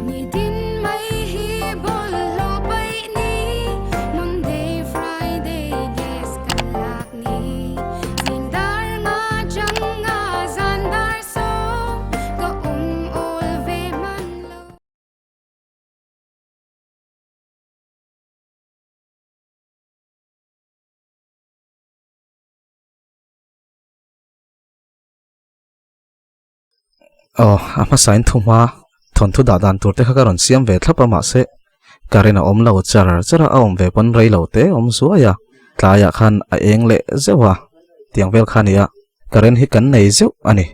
Nitin mai hi bawlhhlawh paih ni Monday, Friday gas kan lak ni Zing dar nga chang nga zan dar sawm Ka awm awl ve hman lo. Aw a hmasain thu hma thawnthu dah dan tur te kha ka rawn siam ve thlap a mahse current a awm lo char char a a awm ve pawn rei lo te a awm zuai a tlaiah khan a eng leh zeuh a tiang vel kha a ni a current hi kan nei zeuh a ni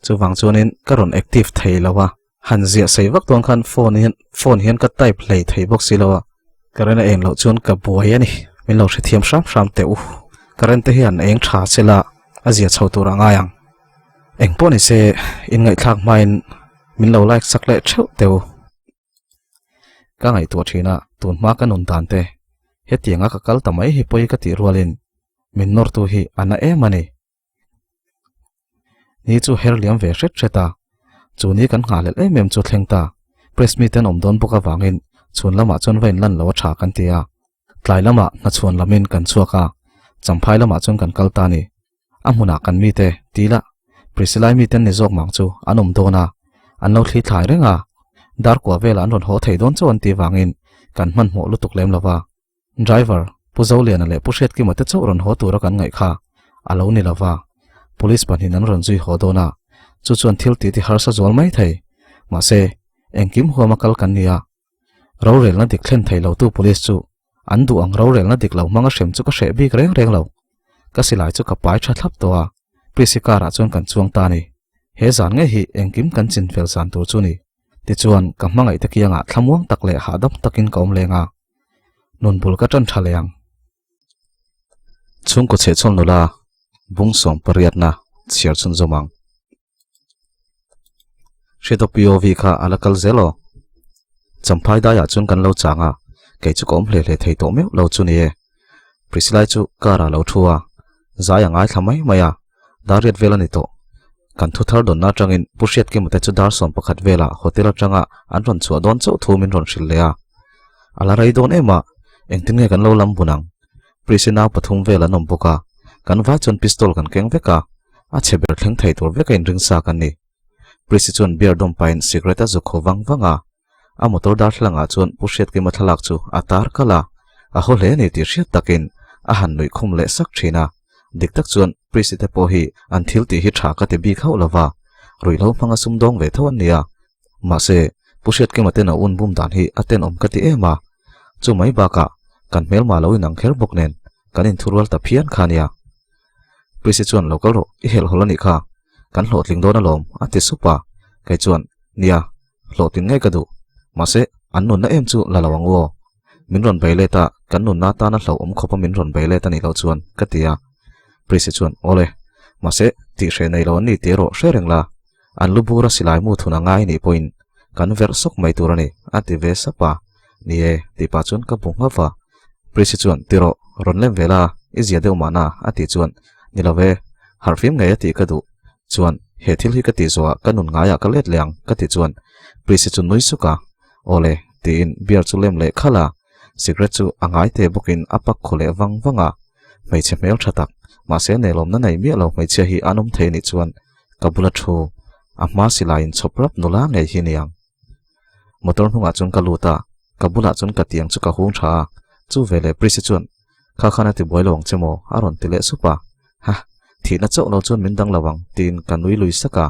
chuvang chuanin ka rawn active thei lo a han ziah sei vak dawn khan phone hian phone hian ka type hlei thei bawk si lo a current a eng loh chuan ka buai a ni min lo hrethiam hram hram teh u current te hian eng tha sela a zia chho tur a ngai ang eng pawh ni se inngaihthlak hmain min lo like sak leh theuh teh u ka ngaihtuah thin a tun hma ka nun dan te hetianga ka kal ta mai hi pawi ka tih rualin min nawrtu hi a na em a ni. Ni chu her liam ve hret hret a, chu ni kan nghah lel em em chu thleng ta. Press mi ten awm dawn bawk avangin chhun lamah chuan va inlan lo a tha kan ti a. Tlai lamah hnachhuan lamin kan chhuak a, Champhai lamah chuan kan kal ta a ni. A hmunah kan mite ti la, Priscilla-i miten ni zawk mang chu an awm dawn a, an lo thli thlai reng a. Darkua velah an rawn haw thei dawn chauh an tih vangin kan hmanhmawh lutuk lem lo va. Driver, Pu Zoliana leh Pu Hriatkima te chauh rawn haw tura kan ngaih kha a lo ni lova, Police pahnihin an rawn zui haw dawn a, chu chuan thil tih ti harsa zual mai thei. Mahse, engkim huama kal kan ni a. Rorelna dik thlen thei lotu Police chu an duh ang rorelna dik lo hmanga hrem chu ka hreh bik reng reng lo. Ka silai chu ka pai tha thlap tawh a, Prisi car ah chuan kan chuang ta a ni. He zan ngei hi engkim kan chinfel zan tur chu ni. Tichuan, ka hmangaih te kiangah thlamuang tak leh hahdam takin ka awm leng a. Nun bul ka tan tha leh ang. Chhungkaw chhehchhawn nula bung sawm pariatna chhiar chhun zawm ang. Hriat aw POV kha a la kal zel aw. Champhai daiah chuan kan lo chang a, kei chu ka awm hle hle thei tawh meuh lo chu ni e. Priscilla-i chu car ah lo thu a, zai a ngaithla mai mai a, dar riat vel a ni tawh. Kan thu thar dawnna atangin Pu Hriatkima te chu dar 11 velah hotel atanga an rawn chhuah dawn chauh thu min rawn hrilh leh a. A la rei dawn em a, engtin nge kan lo lam bun ang? Prisi nau pathum vel an awm bawk a, kan vai chuan pistol kan keng vek a, a chhe ber thleng thei tur veka inring sa kan ni. Prisi chuan beer dawm pahin cigarette a zuk haw vang vang a, a motor darthlalangah chuan Pu Hriatkima thlalak chu a tar kalh a, a haw hle a ni tih hriat takin a han nuih khum leh sak thin a. Dik tak chuan Prisi te pawh hi an thil tih hi tha ka ti bik hauh lova, ruihhlo hmanga sumdawng ve tho an ni a. Mahse, Pu Hriatkima ten a un bum dan hi a tenawm ka ti em a. Chu mai bakah kan hmelma lo inang kher bawk nen kan inthurual ta phian kha nia. Prisi chuan lo kal rawh, i helhhawlh a nih kha, kan hlawhtling dawn alawm a ti sup a. Kei chuan, Nia, Hlawhtling ngei ka duh. Mahse, an nunna em chu la lo ang u aw. Min rawn bei let a, kan nunna atana hlauhawm khawpa min rawn bei let a nih loh chuan, ka ti a. Prissy chuan, Awle. Mahse, tihhreh nei lo an ni tih erawh hre reng la. An lu bura silai mu thun a ngai nih pawhin kan verh sawk mai tur a ni, a ti ve sap a. Ni e, tih pah chuan ka bu nghauh va. Prissy chuan, Ti rawh, rawn lem ve la, i zia deuh mahna, a tih chuan, Ni lo ve, harhfim ngei a tih ka duh. Chuan, he thil hi ka tih zawhah ka nun ngaiah ka let leh ang, ka tih chuan Prissy chu nui suk a. Awle, tiin beer chu lem leh khalh a, cigarette chu a ngai te bawkin a pak khaw leh vang vang a. Hmeichhe hmel tha tak, mahse nelawmna nei miah lo hmeichhia hi an awm thei nih chuan ka bula thu a hma silaiin chhawp rap nula ngei hi niang. Motor hnungah chuan ka lut a, ka bulah chuan ka tiang chu ka hung tha a, chu veleh Prissy chuan Kha khan a ti buai lo ang che maw? a rawn ti leh sup a. Ha, thihna chauh lo chuan min dang lo ang tiin ka nui lui sak a,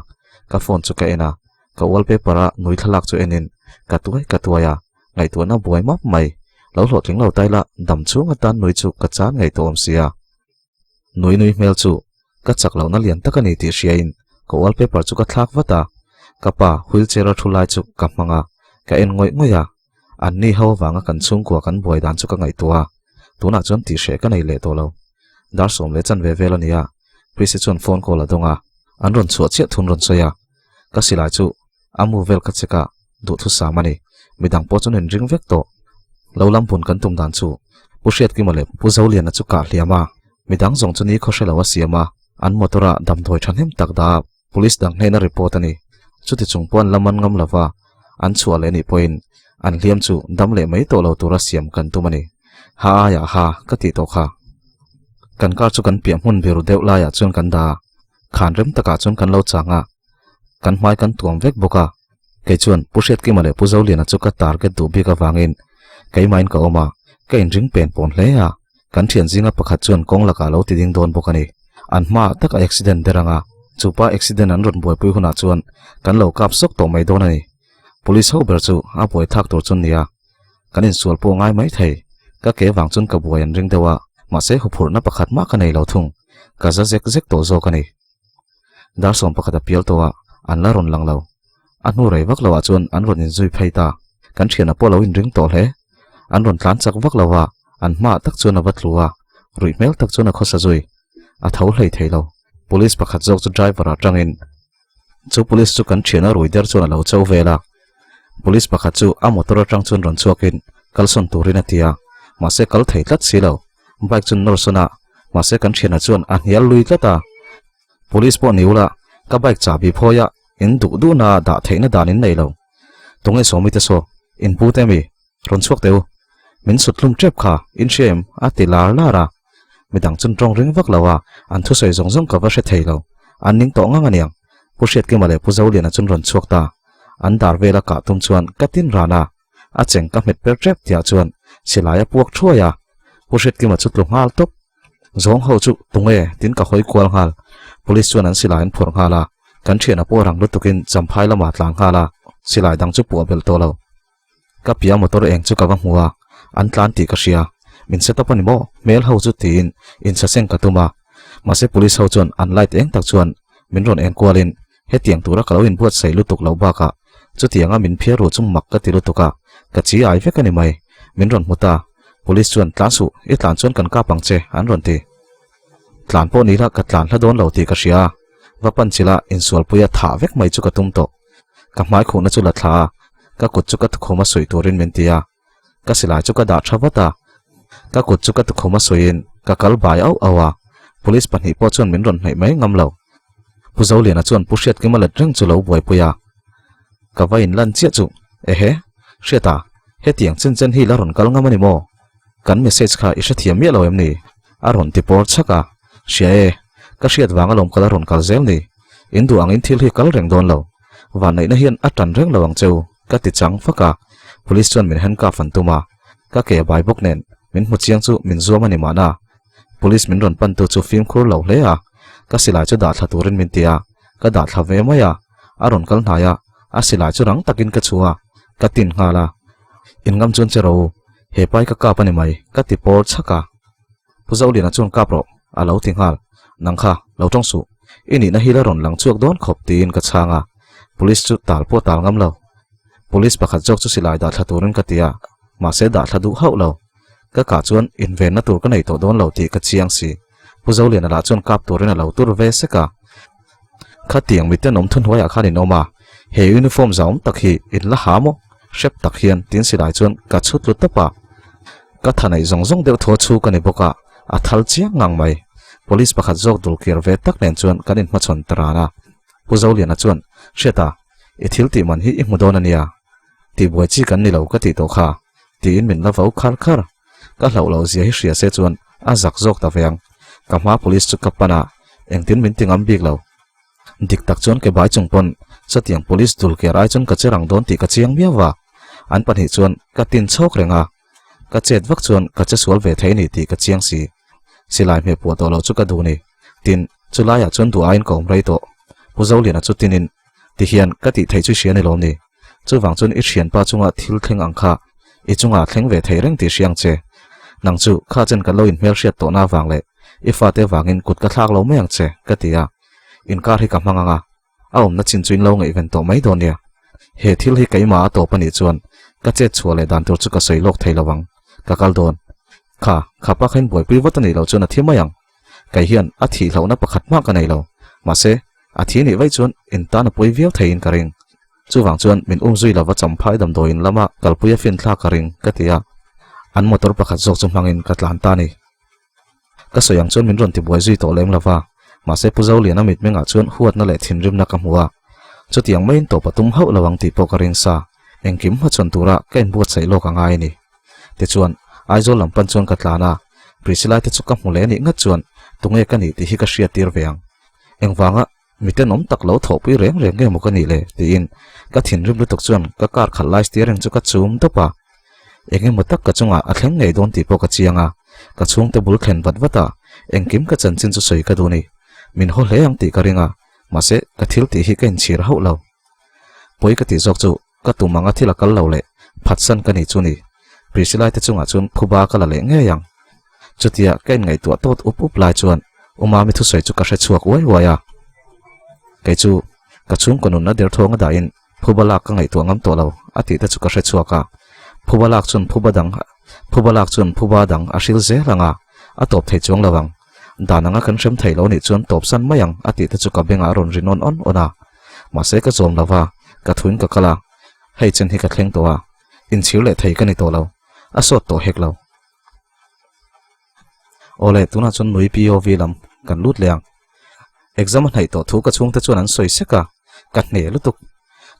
ka phone chu ka en a, ka wallpaper a nui thlalak chu enin ka tuai ka tuai a, ngaihtuahna buai map mai, lo hlawhtling lo ta ila dam chhung atan nui chu ka chan ngei tawh awm sia. Nui nui hmel chu ka chak lohna lian tak a ni tih hriain ka wallpaper chu ka thlak vat a, ka pa wheelchair a thu lai chu ka hmang a, ka en ngawih ngawih a. An ni ho avanga kan chhungkua kan buai dan chu ka ngaihtuah a, tunah chuan tihhreh ka nei leh tawh lo. Dar sawm leh chanve vel a ni a, Prissy chuan phone call a dawng a, an rawn chhuah chiah thun rawn sawi a. Ka silai chu a mu vel ka check a, duhthusam a ni. Midang pawh chuan inring vek tawh. Lo lam bun kan tum dan chu Pu Hriatkima leh Pu Zoliana chu kah hliam a, midang zawng chu ni khaw hre lo a siam a, an motor ah damdawi thahnem tak dah a, police dang hnena report a ni. Chuti chung pawh an la man ngam lo va. An chhuah leh nih pawhin an hliam chu dam leh mai tawh lo tura siam kan tum a ni. Ha aiah ha ka tih tawh kha. Kan car chu kan piah hmun biru deuh laiah chuan kan dah a, khan rem takah chuan kan lo chang a, kan hmai kan tuam vek bawk a. Kei chuan Pu Hriatkima leh Pu Zoliana chu ka target duh bik avangin keimahin ka awm a, ka inring pen pawn hle a. Kan thian zinga pakhat chuan kawng lakah lo ti ding dawn bawk a ni. An hmaah tak a accident der ang a, chupa accident an rawn buaipui hunah chuan kan lo kap sawk tawh mai dawn a ni. Police ho ber chu a buai thak tur chu nia, kan insual pawh ngai mai thei. Ka ke vang chuan ka buai an ring deuh a, mahse huphurhna pakhat mah ka nei lo thung. Ka za zek zek tawh zawk a ni. Dar sawm pakhat a pial tawh a, an la rawn lang lo. A hnu rei vak loah chuan an rawn inzui phei ta. Kan thiana pawh lo inring tawh hle. An rawn tlan chak vak lo a, an hmaah tak chuan a va tlu a, ruih hmel tak chuan a khawsa zui. A tho hlei thei lo. Police pakhat zawk chu driver atangin chu police chu kan thiana rui der chuan a lo cho vel a. Police pakhat chu a motor atang chuan rawn chhuakin kalsawn turin a ti a, mahse kal thei tlat si lo. Bike chu nawr sawn a, mahse kan thiana chuan a hnial lui tlat a. Police pawh ni ula, ka bike chahbi phawi a, in duh duhna dah theihna dan in nei lo. Tunge sawmi te saw, in pu te mi, rawn chhuak teh u. Min sut hlum tep kha, in hria em? a ti lar lar a. Midang chun tawng ring vak lo a, an thusawi zawng zawng ka va hre thei lo. An ning tawh ngang aniang. Pu Hriatkima leh Pu Zoliana chun rawn chhuak ta. An dar vela kah tum chuan ka tin ran a. A cheng ka hmet per tep tihah chuan silai a puak thuai a. Pu Hriatkima chu tlu nghal tawp. Zawng ho chu tunge tin ka hawi kual nghal. Police chuan an silai an phawrh nghal a, kan thiana pawh rang lutukin champhai lamah a tlan nghal a, silai dang chu puah belh tawh lo. Ka pia motor eng chu ka va hmu a, an tlan tih ka hria. Min set up a ni maw? Hmel ho chu tiin insaseng ka tum a. Mahse police ho chuan an light eng tak chuan min rawn en kualin hetiang tura ka lo inbuatsaih lutuk loh bakah chutianga min phiar ru chu mak ka ti lutuk a, ka chi ai vek a ni mai. Min rawn hmu ta. Police chuan tlan suh, i tlan chuan kan kap ang che, an rawn ti. Tlan pawh ni la ka tlan hla dawn lo tih ka hria a, va pan chila insualpuia thah vek mai chu ka tum tawh. Ka hmai khuhna chu la thla a, ka kut chu ka tukhum a suih turin min ti a. Ka silai chu ka dah tha vat a, ka kut chu ka tukhum a suihin ka kal bai auh auh a, police pahnih pawh chuan min rawn hnaih mai ngam lo. Pu Zoliana chuan Pu Hriatkima let reng chu lo buaipui a, ka va inlan chiah chu, Ehe, Hriata, hetiang chen chen hi la rawn kal ngam a ni maw? Kan message kha i hrethiam miah lo em ni? A rawn ti pawr chhak a, Hria e, ka hriat vang alawm ka la rawn kal zel ni. In duh angin thil hi kal reng dawn lo. Vanneihna hian a tan reng lo ang che u, ka ti chang fak a. Police chuan min handcuff an tum a, ka ke a bai bawk nen min hmu chiang chu min zuam a ni mahna. Police min rawn pantu chu fimkhur lo hle a, ka silai chu dah thla turin min ti a, ka dah thla ve mai a. A rawn kal hnai a, a silai chu rang takin ka chhu a, ka tin nghal a. In ngam chuan che ro u, he pai ka kap a ni mai, ka ti pawr chhak a. Pu Zoliana chuan kap rawh, a lo ti nghal. Nang kha, lo tawng suh. I nihna hi la rawn lang chhuak dawn khawp tiin ka chhang a. Police chu tal pawh tal ngam lo. Police pakhat zawk chu silai dah thla turin ka ti a, mahse dah thla duh hauh lo. Ka kah chuan invenna tur ka nei tawh dawn lo tih ka chiang si. Pu Zoliana lah chuan kap turin a lo tur ve sek a. Khatiang miten awm thuhnuaiah khan in awm a, he uniform zahawm tak hi in la ha maw? Hrep tak hian tin silai chuan ka chhut lut tawp a. Ka tha neih zawng zawng deuh thaw chhu ka ni bawk a, a thal chiang ngang mai. Police pakhat zawk dul kir ve tak nen chuan kan inhmachhawn ta ran a. Pu Zoliana chuan, Hriata, i thil tih man hi i hmu dawn a nia. Tihbuai chi kan ni lo ka tih tawh kha, tiin min la vo khar khar. Ka hlauh loh zia hi hria se chuan a zak zawk ta ve ang. Ka hma police chu ka pan a, engtin min ti ngam bik lo. Dik tak chuan ke bai chung pawn chutiang police dul ker ai chuan ka che rang dawn tih ka chiang miau va. An pahnih chuan ka tin chhawk reng a, ka chet vak chuan ka che sual ve thei ni tih ka chiang si. Silai hmeh puah tawh lo chu ka duh ni. Tin, chulaiah chuan duh aiin ka awm rei tawh. Pu Zoliana chu tinin, Tihian ka tih theih chu i hria ni lawm ni? Chuvang chuan i thianpa chunga thil thleng ang kha i chunga thleng ve thei reng tih hria ang che. Nang chu kha chen kan lo inhmel hriat tawhna avang leh i fate vangin kut ka thlak lo mai ang che, ka ti a. Inkar hi ka hmang ang a, a awmna chin chu in lo ngaihven tawh mai dawn nia. He thil hi keimah a tawp a nih chuan ka chet chhuah leh dan tur chu ka sawi lawk thei lo ang. Ka kal dawn. Kha, khapa kha in buaipui vat a nih loh chuan a thi mai ang. Kei hian a thih hlauhna pakhat hma ka nei lo. Mahse, a thi nih vaih chuan in tan a pawi viau theiin ka ring. Chuvang chuan min um zui lova champhai damdawiin lama kalpui a fin thlak ka ring, ka ti a. An motor pakhat zawk chu hmangin ka tlan ta a ni. Ka sawi ang chuan min rawn tibuai zui tawh lem lova, mahse Pu Zoliana mitmengah chuan huatna leh thinrimna ka hmu a. Chutiang maiin tawp a tum hauh lo ang tih pawh ka ring sa. Engkim hmachhawn tura ka inbuatsaih lawk a ngai a ni. Tichuan, Aizawl lam pan chuan ka tlan a, Priscilla te chu ka hmu leh anih ngat chuan tunge ka nih tih hi ka hriattir ve ang. Engvanga mitenawm tak lo thawhpui reng reng nge maw ka nih le? tiin ka thinrim lutuk chuan ka car khalh lai steering chu ka chum dawp a. Eng emaw tak ka chungah a thleng ngei dawn tih pawh ka chiang a, ka chhungte bul thlen vat vat a, engkim ka chanchin chu sawi ka duh ni. Min haw hle ang tih ka ring a, mahse ka thil tih hi ka inchhir hauh lo. Pawi ka tih zawk chu ka tum anga thil a kal lo leh phatsan ka ni chu ni. Priscilla te chungah chuan phuba ka la leh ngei ang. Chutia ka inngaihtuah tawt up up lai chuan U Mami thusawi chu ka hre chhuak uai uai a. Kei chu ka chhungkaw nunna derthawng a dahin phuba lak ka ngaihtuah ngam tawh lo a tih te chu ka hre chhuak a. Phuba lak chuan phuba dang phuba lak chuan phuba dang a hril zel ang a, a tawp thei chuang lo ang. Dan anga kan hrem thei lo nih chuan tawpsan mai ang a tih te chu ka bengah a rawn ri nawn awn awn a. Mahse ka zawm lo va, ka thuin ka kal a, hei chen hi ka thleng tawh a, inchhir leh thei ka ni tawh lo, a sawt tawh hek lo. Awle, tunah chuan nui POV lam kan lut leh ang. Exam a hnaih tawh thu ka chhungte chuan an sawi sek a, ka hne lutuk.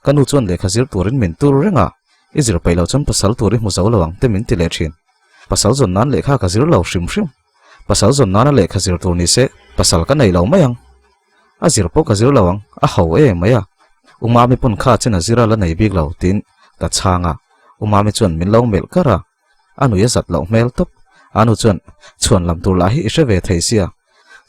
Ka nu chuan lehkha zir turin min tur reng a, i zir peih loh chuan pasal tur i hmu zo lo ang te min ti leh thin. Pasal zawn nan lehkha ka zir lo hrim hrim. Pasal zawn nana lehkha zir tur ni se pasal ka nei lo mai ang. A zir pawh ka zir lo ang, a ho e mai a. U Mami pawn kha chen a zir a la nei bik lo tiin ka chhang a, U Mami chuan min lo melh kar a, a nui a zat loh hmel tawp. A nu chuan, Chhuan lam tur lah hi i hre ve thei sia,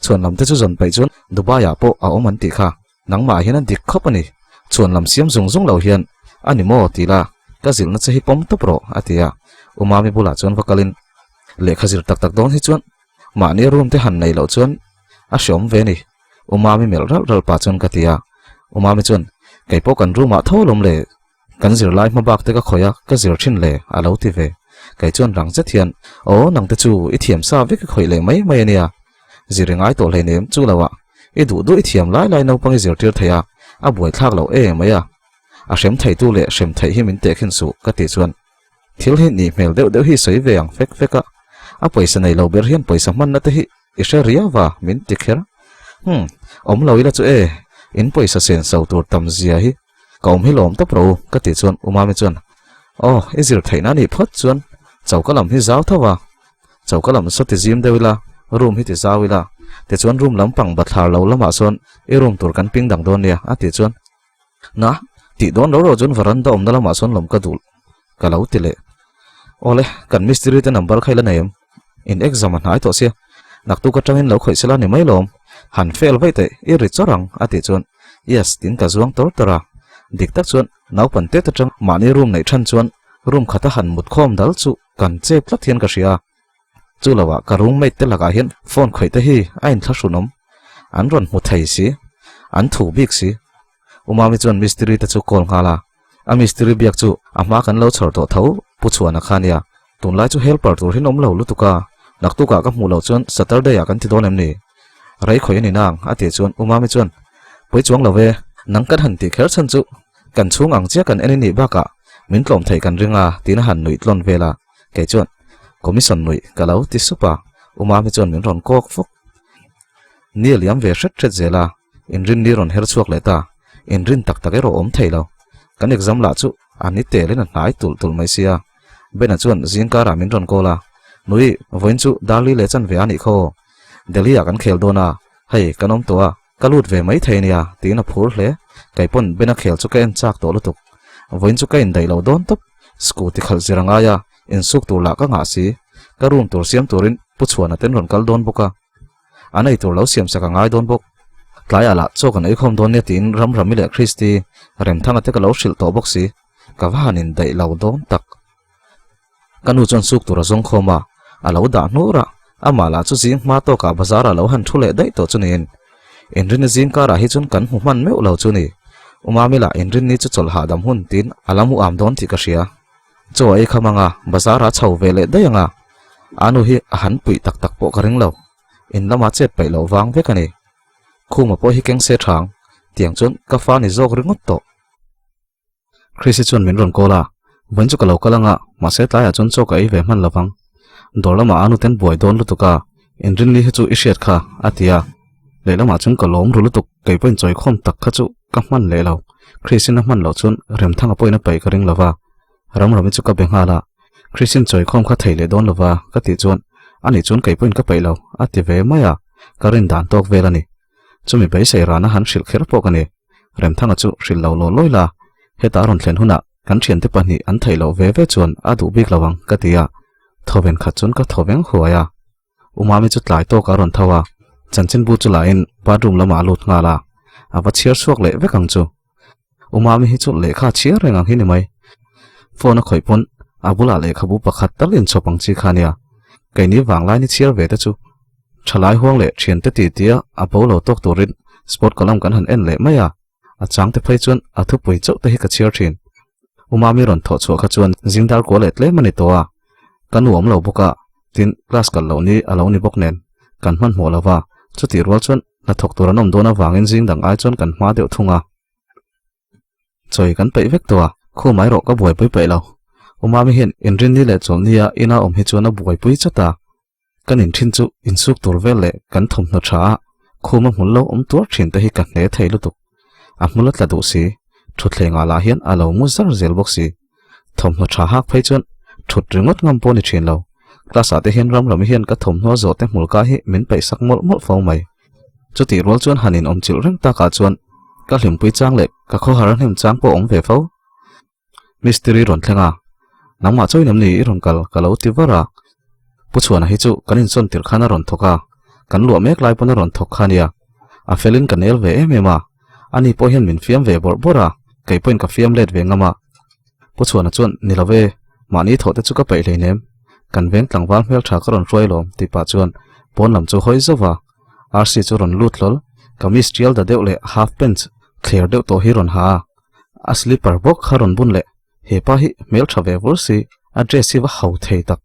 chhuan lam te chu zawn peih chuan Dubai ah pawh a awm an tih kha, nangmah hian a dik khawp a ni, chhuan lam siam zung zung lo hian a ni maw ti la, ka zilhna che hi pawm tawp rawh a ti a, U Mami bulah chuan va kalin lehkha zir tak tak dawn hi chuan Mahni room te han nei loh chuan a hreawm ve ni. U Mami melh ralh ralh pah chuan ka ti a. U Mami chuan, Kei pawh kan room ah tho lawm le, kan zirlai hma bak te ka khawih a, ka zir thin le, a lo ti ve. Kei chuan rang zet hian, Aw, nang te chu i thiam sa vek i khawih leh mai mai a nia. Zir i ngai tawh hleinem chu lo ah. I duh duh i thiam lai lai naupang i zirtir thei a, a buaithlak loh e mai a. A hrem theitu leh hrem theih hi min tehkhin suh, ka tih chuan. Thil hi nih hmel deuh deuh hi sawi ve ang fek fek a, a pawisa nei lo ber hian pawisa hmanna te hi i hre riau va min ti kher. Hmm, awm lo ila chu e, in pawisa sen so tur tam zia hi ka awm hi lawm tawp rawh u ka tih chuan U Mami chuan Aw, i zir theihna anih phawt chuan choka lam hi zau tho a, choka lam saw ti zim deuh ila, room hi ti zau ila, tichuan room lampang bathlar lo lamah sawn i room tur kan ping dang dawn nia a tih chuan Na, tih dawn lo ro chuan veranda awmna lamah sawn lawm ka duh ka lo ti leh. Awle, kan mistiri te number kha i la nei em? In exam a hnai tawh sia, naktuk atangin lo khawih sela ni mai lawm, han fail vaih teh, i ri chawr ang a tih chuan yes tiin ka zuang tawr tawr a. Dik tak chuan naupan tet atang mahni room neih than chuan room khata han mut khawm dal chu kan chep tlat hian ka hria a. Chu loah ka roommate te lakah hian phone khawih te hi a inthlahrunawm. An rawn hmu thei si. An thu bik si. U Mami chuan mistiri te chu call nghal a. A mistiri biak chu a hma kan lo chhawr tawh tho Pu Chhuana kha nia. Tunlai chu helper tur hi an awm lo lutuk a. Naktukah ka hmuh loh chuan Saturday ah kan ti dawn em ni? Rei khawih a ni nang a tih chuan U Mami chuan Pawi chuang lo e, nang kan han tih kher chhan chu kan chhung ang chiah kan en i nih bakah min tlawm theih kan ring a tiin a han nuih tlawn vel a. Kei chuan commission nuih ka lo ti sup a, U Mami chuan min rawn kawk fuk. Ni a liam ve hret hret zel a, inrin ni rawn her chhuak leh ta, inrin tak tak erawh awm thei lo. Kan exam lah chu a ni telin a hnai tulh tulh mai sia. Bena chuan zingkarah min rawn call a, Nui, vawiin chu Darli leh chan ve a nih khaw. Delhi ah kan khel dawn a, hei kan awm tawh a, ka lut ve mai thei nia tiin a phur hle. Kei pawn Bena khel chu ka en chak tawh lutuk. Vawiin chu ka indaih lo dawn tawp. Scooty khalh zir a ngai a, insuk tur lah ka ngah si. Ka room tur siam turin Pu Chhuana ten rawn kal dawn bawk a. An ei tur lo siam sak a ngai dawn bawk. Tlaiah lah chaw kan eikhawm dawn nia tiin Ramrami leh Christy Remthanga te ka lo hrilh tawh bawk si. Ka va han indaih lo dawn tak. Ka nu chuan suk tur a zawng khawm a, a lo dah hnur a, amah lah chu zing hma tawkah bazar ah lo han thu leh daih tawh chu niin. Inrinni zing karah hi chuan kan hmu hman meuh lo chu ni. U Mami lah inrinni chu chawlh hahdam hun tiin a la mu am dawn tih ka hria. Chaw a ei kham ang a, bazar ah chho ve leh daih ang a. A nu hi a han puih tak tak pawh ka ring lo. In lamah chet paih loh vang vek a ni. Khuma pawh hi keng se thang, tiang chuan ka fa ni zawk ringawt tawh. Chrissy chuan min rawn call a, vawiin chu ka lo kal anga, mahse tlaiah chuan chaw ka ei ve hman lovang. Dawr lamah a nuten buai dawn lutuk a, inrinni hi chu i hriat kha, a ti a. Lehlamah chuan ka lawm ru lutuk, kei pawhin chawikhawm tak kha chu ka hman leh lo. Chrissy-in a hman loh chuan Remthanga pawhin a paih ka ring lova. Ramrami chu ka be nghal a, Christian chawikhawm kha thei leh dawn lova ka tih chuan ani chuan kei pawhin ka peih lo a ti ve mai a, ka rin dan tawk vel a ni. Chumi beisei rana han hrilh kher pawh ka ni. Remthanga chu hrilh lo law lawi la, heta a rawn thlen hunah kan thiante pahnih an theih loh ve ve chuan a duh bik lo ang ka ti a, thawven khat chuan ka thawveng huai a. Umami chu tlai tawk a rawn tho a, chanchinbu chu lahin bathroom lamah a lut nghal a, a va chhiar chhuak leh vek ang chu. Umami hi chu lehkha a chhiar reng ang hi ni mai. Phone a khawih pawn a bulah lehkhabu pakhat tal inchhawp ang chi kha nia. Keini vanglai ni chhiar ve te chu thalai huang leh thiante ti tia a bo lo tawk turin sport column kan han en leh mai a, a changte phei chuan a thupui chauh te hi ka chhiar thin. Umami rawn thawh chhuah kha chuan zingdar kual leh tlem a ni tawh a, ka nu awm lo bawk a, tin class kal loh ni a lo ni bawk nen kan hmanhmawh lo va, chutih rual chuan hnathawk tur an awm dawn avangin zing dang ai chuan kan hma deuh thung a. Chawi kan peih vek tawh a, khumai rawh ka buaipui peih lo. Umami hian inrinni leh chawlhnia ina awm hi chuan a buaipui chat a, kan inthin chu insuk tur vel leh kan thawmhnaw tha a, khuma hmul lo awm tuar thin te hi ka hne thei lutuk. A hmul a tla duh si, thutthlengah lah hian a lo mu zar zel bawk si. Thawmhnaw tha hak phei chuan thut ringawt ngam pawh a ni thin lo. Class ah te hian ram ram hian ka thawmhnaw zawh te hmul ka hi min peih sak mawlh mawlh fo mai. Chutih rual chuan han in awm chilh reng takah chuan ka hlimpui chang leh ka khawhar hnem chang pawh awm ve fo. Mistiri rawn thleng a, Nangmah chawiin em ni i rawn kal ka lo ti var a. Pu Chhuana hi chu kan insawn tirh khan a rawn thawk a, kan luah mek lai pawn a rawn thawk kha nia. A felin ka nel ve em em a, ani pawh hian min fiam ve bawrh bawrh a, kei pawhin ka fiam let ve ngam a. Pu Chhuana chuan, Ni lo ve, mahni thawh te chu ka peih hleinem, kan veng tlangval hmeltha ka rawn hruai lawm tih pah chuan pawn lam chu hawi zauh va, Rc chu rawn lut hlawl, kamis tial da deuh leh half pants thler deuh tawh hi rawn ha a. A slipper bawk kha rawn bun leh, he pa hi hmel tha ve vur si, a dress hi va hau thei tak.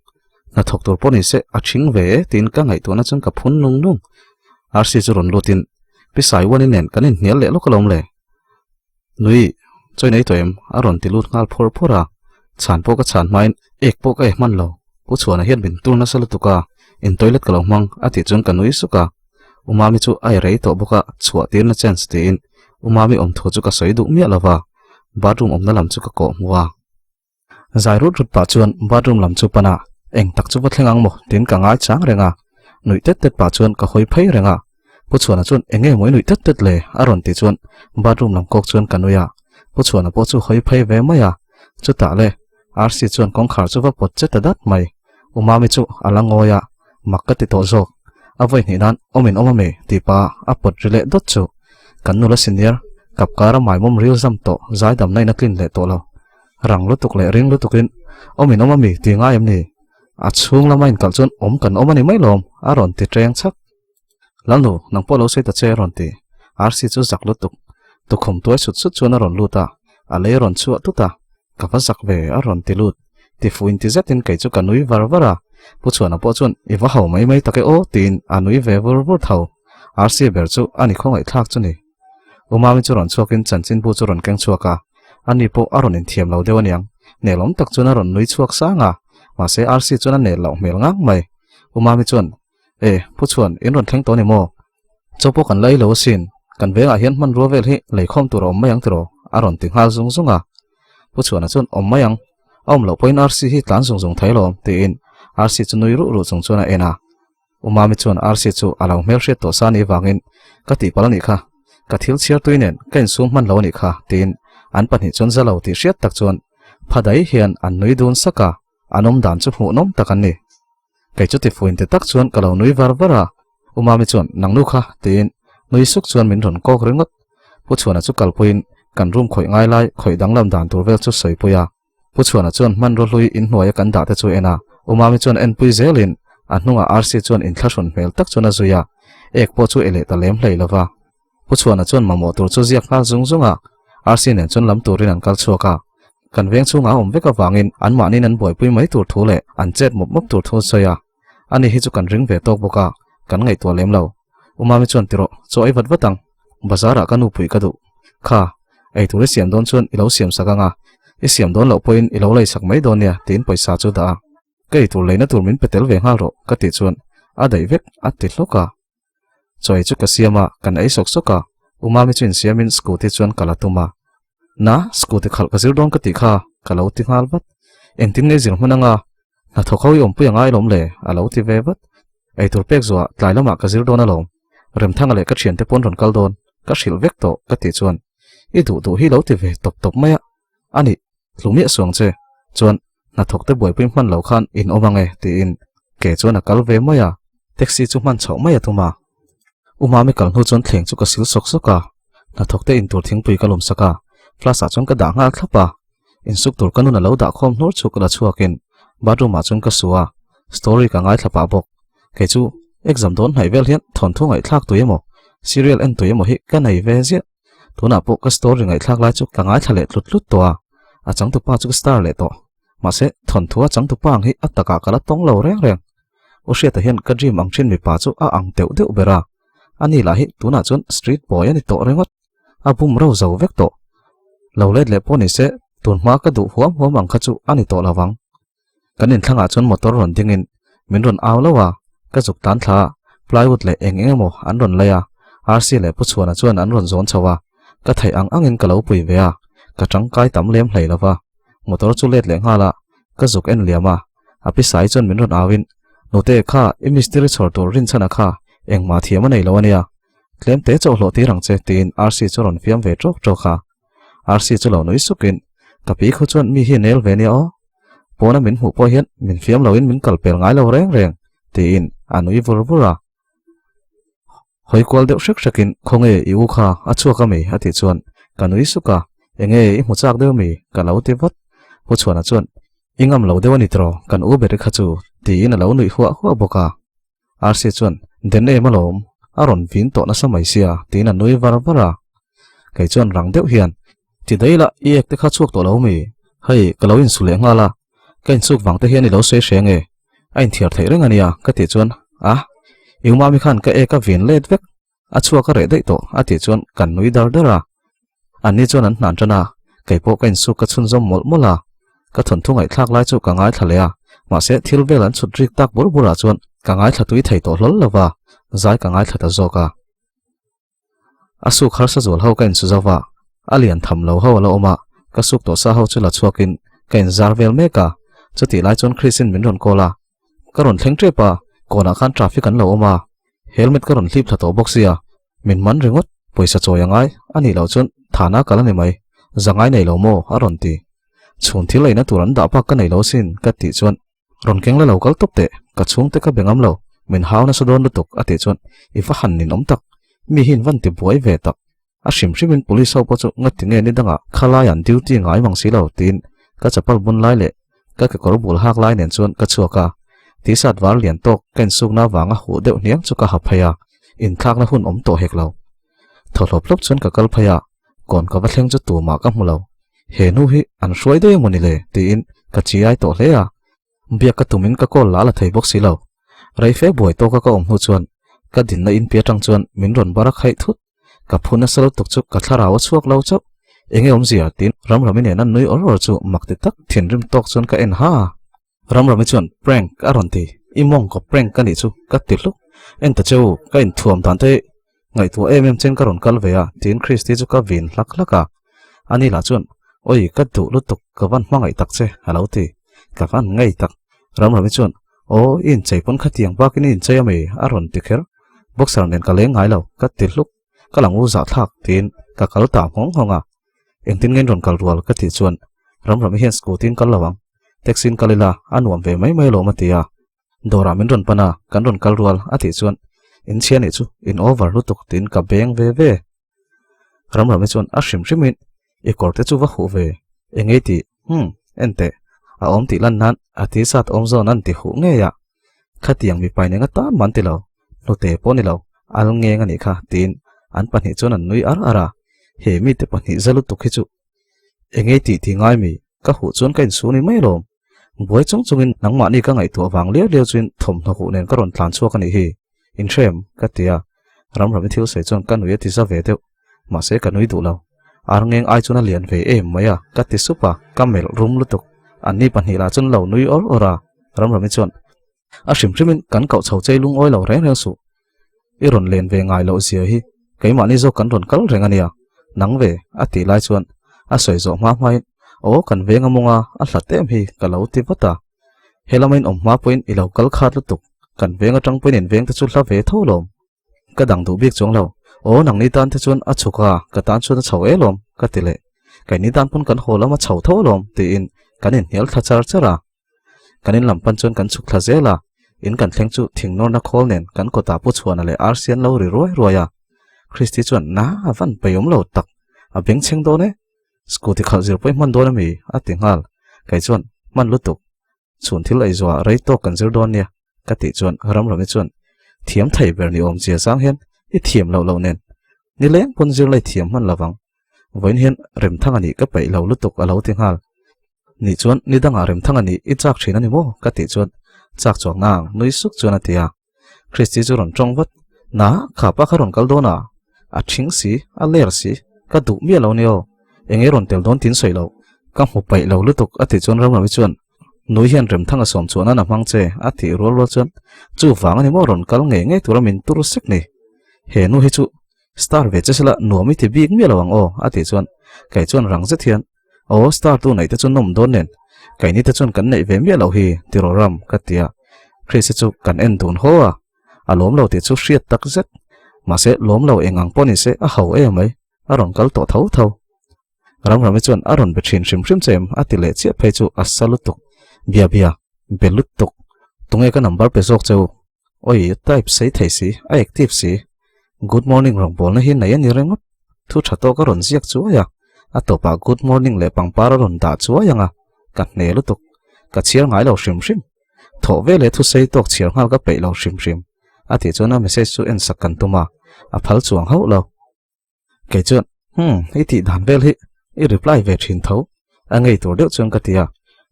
Hnathawk tur pawh ni se a thing ve e tiin ka ngaihtuahna chuan ka phun nung nung. Rc chu rawn lutin, Pi Saiwani nen kan inhnial leh lawk alawm le. Nui, chawi nei tawh em? a rawn ti lut nghal phawr phawr a. Chhan pawh ka chhan hmain ek pawh ka e hman lo. Pu Chhuana hian min tur nasa lutuk a, in toilet ka lo hmang a tih chuan ka nui suk a. Umami chu a rei tawh bawk a, chhuah tirna chance tiin Umami awm thu chu ka sawi duh miah lo va, bathroom awmna lam chu ka kawh hmu a. Zai rut rut pah chuan bathroom lam chu pan a, eng tak chu va thleng ang maw tiin ka ngai chang reng a, nuih tet tet pah chuan ka hawi phei reng a. Pu Chhuana chuan eng nge maw i nuih tet tet le? a rawn tih chuan bathroom lam kawk chuan ka nui a, Pu Chhuana pawh chu hawi phei ve mai a, chutah le Rc chuan kawngkhar chu va pawt che ta dat mai. Umami chu a la ngawi a, mak ka ti tawh zawk. A vawi hnih nan awmin awm a mi tih pa a pawt ri leh dawt chu. Kan nula senior, kapkara maimawm ril zam tawh zaidamna in a tlin leh tawh lo. Rang lutuk leh ring lutukin awmin awm a mi tih ngai em ni? A chhung lama inkalh chuan awm kan awm a ni mai lawm, a rawn ti ṭeng chhak. Lalnu, nang pawh lo sawi ta che a rawn ti. Rc chu zak lutuk. Tukhum tuai sut sut chuan a rawn lut a, a lei rawn chhuah tut a. Ka va zak ve a rawn ti lut. Tifuin ti zetin kei chu ka nui var var a. Pu Chhuana pawh chuan i va ho mai mai tak e aw tiin a nui ve vur vur tho. Rc ber chu a ni khawngaihthlak chu ni. U Mami chu rawn chhuakin chanchinbu chu rawn keng chhuak a. Ani pawh a rawn inthiam lo deuh aniang. Nelawm tak chuan a rawn nui chhuak sang a. Mahse Rc chuan a nel loh hmel ngang mai. U Mami chuan E, Pu Chhuan, in rawn thleng tawh a ni maw? Chaw pawh kan la ei lo asin, kan vengah hian hmanrua vel hi leikhawm tur a awm mai ang tiraw? a rawn ti nghal zung zung a. Pu Chhuana chuan, Awm mai ang, a awm loh pawhin Rc hi tlan zung zung thei alawm, tiin Rc chu nui ruh ruh chung chuan a en a. U Mami chuan Rc chu a lo hmelhriat tawh sa anih vangin, Ka tihpalh anih kha, ka thil chhiar tui nen ka insum hman lo anih kha, tiin an pahnih chuan za lo tih hriat tak chuan phadai hian an nui dun sak a. An awm dan chu hmuhnawm tak an ni. Kei chu tifuin ti tak chuan ka lo nui var var a, U Mami chuan nang nu kha tiin nui suk chuan min rawn kawk ringawt. Pu Chhuana chu kalpuiin kan room khawih ngai lai khawih danglam dan tur vel chu sawipui a. Pu Chhuana chuan hmanraw hlui inhnuaia kan dah te chu en a, U Mami chuan enpui zelin a hnungah Rc chuan inthlahrun hmel tak chuan a zui a, ek pawh chu e leh ta lem hlei lova. Pu Chhuana chuan mamawh tur chu ziak nghal zung zung a, Rc nen chuan lam turin an kal chhuak a. Kan veng chhungah a awm vek avangin anmahniin an buaipui mai tur thu leh an chet mawp mawp tur thu a sawi a. Ani hi chu kan ring ve tawk bawk a, kan ngaihtuah lem lo. U Mami chuan ti rawh, chaw ei vat vat ang. Bazarah ka nupui ka duh. Kha, ei tur i siam dawn chuan i lo siam sak ang a, i siam dawn loh pawhin i lo lei sak mai dawn nia tiin pawisa chu dah a. Ka ei tur leina tur min pe tel ve nghal rawh ka tih chuan a daih vek a ti hlawk a. Chawi chu ka siam a, kan ei sawk sawk a, U Mami chu insiamin scooty chuan ka la tum a. Na, scooty khalh ka zir dawn ka tih kha, ka lo ti nghal vat. Engtin nge zir hman anga hnathawk ho i awmpui a ngai lawm le? a lo ti ve vat. Eitur pek zuah tlai lamah ka zir dawn alawm. Remthanga leh ka thiante pawn rawn kal dawn, ka hrilh vek tawh ka tih chuan i duh duh hi lo ti ve tawp tawp mai a. A nih, hlu miah suang che. Chuan hnathawk te buaipui hman lo khan in awm ang e tiin ke chuan a kal ve mai a, taxi chu hman chhoh mai a tum a. U Mami kal hnu chuan thleng chu ka sil sawk sawk a, hnathawk te intur thingpui ka lawm sak a, flask ah chuan ka dah nghal thlap a. Insuk tur ka nun a lo dah khawm hnur chu ka la chhuakin bathroom ah chuan ka su a, story ka ngaithla pah bawk. Kei chu exam dawn hnaih vel hian thawnthu ngaihthlak tui emaw serial en tui emaw hi ka nei ve ziah. Tunah pawh ka story ngaihthlak lai chu ka ngaithla leh tlut tlut tawh a, a changtupa chu ka star leh tawh. Mahse thawnthu a changtupa ang hi a takah ka la tawng lo reng reng. U Hriata hian ka dream ang thin mipa chu a ang deuh deuh ber a, ani lah hi tunah chuan street boy a ni tawh ringawt. A bum ro zo vek tawh. Lo let leh pawh ni se tun hma ka duh huam huam ang kha chu a ni tawh lo vang. Kan inthlangah chuan motor rawn dingin min rawn au lo a, ka zuk tan thla a, plywood leh eng eng emaw an rawn lei a, RC leh Pu Chhuana chuan an rawn zawn chho a, ka theih ang angin ka lo pui ve a, ka tangkai tam lem hlei lo va. Motor chu let leh nghal a, ka zuk en liam a, a pisai chuan min rawn auin, Nute kha i mistiri chhawr tur rinchhana kha engmah thiam a nei lo ania, tlem te chauh hlawh tir ang che tiin RC chu rawn fiam ve tawk tawk a. RC chu lo nui sukin, Ka pi khu chuan mi hi nel ve nia aw. Pawna min hmuh pawh hian min fiam loin min kal pel ngai lo reng reng, tiin a nui vur vur a. Hawi kual deuh hrek hrekin, Khawnge i u kha a chhuak a mi? a tih chuan ka nui suk a, Enge i hmu chak deuh mi? ka lo ti vat. Pu Chhuana chuan, I ngam lo deuh a ni tiraw, kan u ber i kha chu, tiin a lo nuih huah huah bawk a. Rsa chuan, Den em alawm, a rawn vin tawh nasa mai sia, tiin a nui var var a. Kei chuan rang deuh hian, Ti daih la, i ek te kha chhuak tawh lo mi? Hei, ka lo insu leh nghal a, ka insuk vang te hian i lo sawi hre nge? A inthiar theih reng a nia, ka tih chuan, A, i umami khan ka ek a vin let vek, a chhuak a reh daih tawh, a tih chuan kan nui dar dar a. Anni chuan an hnan tan a, kei pawh ka insuk ka chhunzawm mawlh mawlh a. Ka thawnthu ngaihthlak lai chu ka ngaithla leh a, mahse thil vel an chhut rik tak bur burah chuan ka ngaithla tui thei tawh hlawl lo va, zai ka ngaithla ta zawk a. A suk harsa zual ho ka insu zo va, a lian tham lo ho a la awm a, ka suk tawh sa ho chu la chhuakin ka inzar vel mek a, chutih lai chuan Chris-in min rawn call a, ka rawn thleng tep a, kawnah khan traffic an lo awm a, helmet ka rawn hlip thla tawh bawk sia, Min man ringawt, pawisa chawi a ngai, a nih loh chuan thana kal a ni mai, zangai nei lo maw? a rawn ti. Chhun thil eina tur an dah bak ka nei lo sin, ka tih chuan, Rawn keng la lo kal tawp teh, ka chhungte ka be ngam lo, min hau nasa dawn lutuk, a tih chuan, I va han ninawm tak, mi hi in van ti buai ve tak. A hrim hrimin police ho pawh chu ngati nge ni dangah khalai an duty ngai mang si lo, tiin ka chapal bun lai leh ka kekawr bul hak lai nen chuan ka chhuak a, t-shirt var lian tawk ka insukna avanga huh deuh hniang chu ka ha phei a, inthlakna hun awm tawh hek lo. Thaw hlawp hlawp chuan ka kal phei a, kawn ka va thleng chu tumah ka hmu lo. He nu hi an hruai daih emaw ni le? tiin ka chi ai tawh hle a, biak ka tumin ka call la la thei bawk si lo. Reife buai tawka ka awm hnu chuan ka dinna inpi atang chuan min rawn bar a khaih thut. Ka phu nasa lutuk chu ka thlarau a chhuak lo chauh. Enge awmzia tiin Ramrami nen an nui awr awr chu mak ti tak thinrim tawk chuan ka en ha. Ramrami chuan prank a rawn ti, i mawng ka prank ka nih chu ka ti hluk. En ta cheu, ka inthuam dan te ngaihtuah em em chen ka rawn kal ve a tiin Christy chu ka vin hlak hlak a. Ani lah chuan Oi ka duh lutuk ka van hmangaih tak che a lo ti. Ka van ngei tak. Ramrami chuan Aw i inchei pawn khatiang bakin i inchei ami a rawn ti kher. Boxer nen ka leng ngai lo, ka ti hluk. Ka lang u zah thlak tiin ka kal ta nghawng nghawng a. Engtin nge in rawn kal rual ka tih chuan Ramrami hian scooty in kal lo ang. Taxi in kal ila a nuam ve mai mai alawm a ti a. Dawrah min rawn pan a, kan rawn kal rual a tih chuan in chhia nih chu in over lutuk tiin ka beng ve ve. Ramrami chuan a hrim hrimin i kawr te chu va huh ve, eng ei tih, hmm, en teh, a awm tih lan nan a ti sat awm zawn an ti huh ngei a, khatiang mipai nen atan man ti lo, hnute pawh ni lo, al ngeng a nih kha tiin an pahnih chuan an nui ar ar a, he mite pahnih za lutuk hi chu eng ei tih ti ngai mi, ka huh chuan ka insu ni mai alawm, buai chung chungin nangmahni ka ngaihtuah vang liau liau chuin thawmhnaw huh nen ka rawn tlan chhuak a nih hi. Inhrem, ka ti a. Ramrami thil sawi chuan ka nui a ti za ve deuh. Mahse ka nui duh lo. Arngeng ai chuan a lian ve em mai a, ka ti sup a, ka melh rum lutuk. Anni pahnih lah chuan lo nui awr awr a. Ramrami chuan, A hrim hrimin kan koh chho chei lungawi lo reng reng suh. I rawn len ve ngai loh zia hi keimahni zawk kan rawn kal reng a nia. Nang ve, a tih lai chuan a sawi zawh hma hmain. Aw kan veng a mawnga a hlat em hi ka lo ti vat a. He lama in awm hma pawhin i lo kal khat lutuk, kan veng atang pawhin in veng te chu hla ve tho lawm. Ka dang duh bik chuang lo. Aw nangni tan te chuan a chhuk a, ka tan chuan a chho e lawm ka ti leh. Keini tan pawn kan haw lama chho tho lawm tiin kan inhnial thla char char a. Kan in lam pan chuan kan chhuk thla zel a, in kan thleng chu thing nawrna khawl nen kan kawtah pu chhuana leh arsi an lo ri ruai ruai a. Christy chuan na a van peiawm lo tak, a bengchheng dawn e. Scooty khalh zir pawh i hman dawn ami? a ti nghal. Kei chuan, Hman lutuk. Chhun thil ei zuah rei tawk kan zir dawn nia, ka tih chuan Ramrami chuan, Thiam thei ber ni awm chia chang hian i thiam loh loh nen nileng pawn zir lai thiam hman lovang. Vawiin hian Remthanga nih ka peih lo lutuk a lo ti nghal. Nih chuan ni dangah Remthanga nih i chak thin a ni maw? ka tih chuan chak chuang nang nui suk chuan a ti a. Christy chu rawn tawng vat, Na, kha pa kha rawn kal dawn a, a thing si, a ler si, ka duh miah lo nia aw, eng nge rawn tel dawn tin sawi lo, ka hmu paih lo lutuk a tih chuan Ramrami chuan Nui hian Remthanga sawm chuan a na hmang che a tih rual rual chuan chu vang a ni maw rawn kal ngei ngei tura min tur sek ni, he nu hi chu star ve che sela nuam i ti bik miah lo ang aw a tih chuan kei chuan rang zet hian Aw star tu neih te chu nawm dawn nen, keini te chuan kan neih ve miah loh hi tiraw ram ka ti a, Chris hi chu kan en dun haw a, a lawm lo tih chu hriat tak zet, mahse lawm lo eng ang pawh ni se a ho em mai, a rawn kal tawh tho tho. Ramrami chuan a rawn be thin hrim hrim che em a ti leh chiah phei chu a sa lutuk, bia bia, be lutuk, tunge ka number pe zawk che u, Oi, type sei thei si, a active si. Good morning rawngbawlna hi nei a ni ringawt. Thu tha tawk a rawn ziak chuai a, a tawpah good morning leh pangpar a rawn dah chuai ang a, ka hne lutuk. Ka chhiar ngai lo hrim hrim. Thawh ve leh thu sei tawk chhiar nghal ka peih lo hrim hrim. A tih chuan a message chu en sak kan tum a, a phal chuang hauh lo. Kei chuan, Hmm, i tih dan vel hi i reply ve thin tho. A ngei tur deuh chuan ka ti a.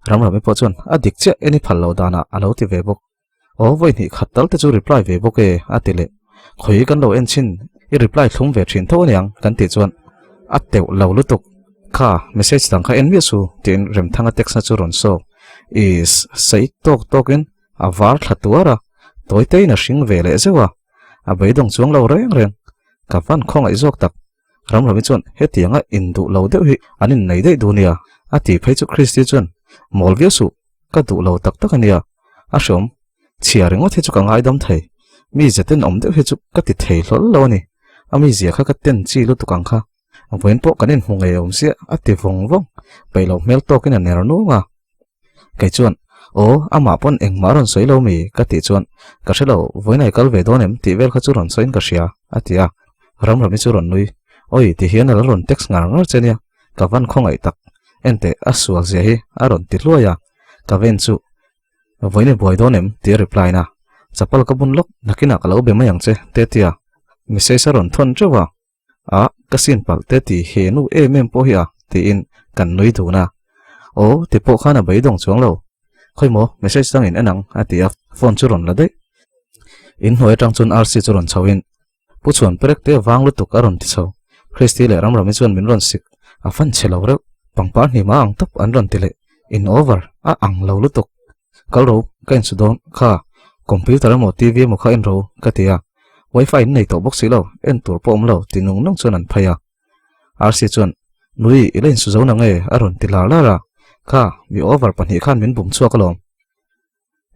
Ramrami pawh chuan a dik chiah en i phal lo danah a lo ti ve bawk. Aw vawi hnih khat tal te chu reply ve bawk e a ti leh. Khawi kan lo en chhin i reply thlum ve thin tho aniang kan tih chuan a teuh lo lutuk. Kha message dang kha en miah su tiin Remthanga text na chu rawn sawk. Is sei tawk tawkin a var thla tuar a, tawi tein a hring ve leh zeuh a. A beidawng chuang lo reng reng. Ka van khawngaih zawk tak. Ramrami chuan hetianga induh lo deuh hi an innei daih duh nia a ti phei chu Christy chuan mawl viau suh ka duh lo tak tak a nia a hreawm chhia ringawt hi chu ka ngaidam thei mi ze tenawm deuh hi chu ka ti thei hlawl lo a ni a mizia kha ka ten chi lutuk ang kha vawiin pawh kan inhmu ngei awm sia a ti vawng vawng peih loh hmel tawkin a ner nung a. Kei chuan, Aw, amah pawn engmah a rawn sawi lo mi? ka tih chuan, Ka hre lo, vawiin ai kal ve dawn em? tih vel kha chu rawn sawiin ka hria, a ti a. Ramrami chu rawn nui, Awi, ti hian a la rawn text ngar ngar che nia, ka van khawngaih tak. Enteh, a sual zia hi a rawn ti hluai a. Ka ven chu, Vawiin i buai dawn em? tih a reply na. Chapal ka bun lawk, nakinah ka lo be mai ang che, te ti a. Message a rawn thawn teuh a. A, ka sin palh te ti he nu em em pawh hi a, tiin kan nui dun a. Aw, ti pawh khan a beidawng chuang lo. Khawi maw, message dangin en ang, a ti a, phone chu rawn la daih. In hnuai atang chuan RC chu rawn chho in, Pu Chhuan perek te vang lutuk a rawn ti chho. Christy leh Ramrami chuan min rawn sik, a fan chhe lo reuh, pangpar hnima ang tawp an rawn ti leh, in over, a ang lo lutuk. Kal ro, ka insu dawn, kha, computer emaw TV emaw kha en ro, ka ti a. Wifi in nei tawh bawk si lo, en tur pawh awm lo, ti nung nung chuan an phei a. RC chuan, Nui, i la insu zo nang e, a rawn ti lar lar a. Kha, mi over pahnih khan min bum chhuak alawm.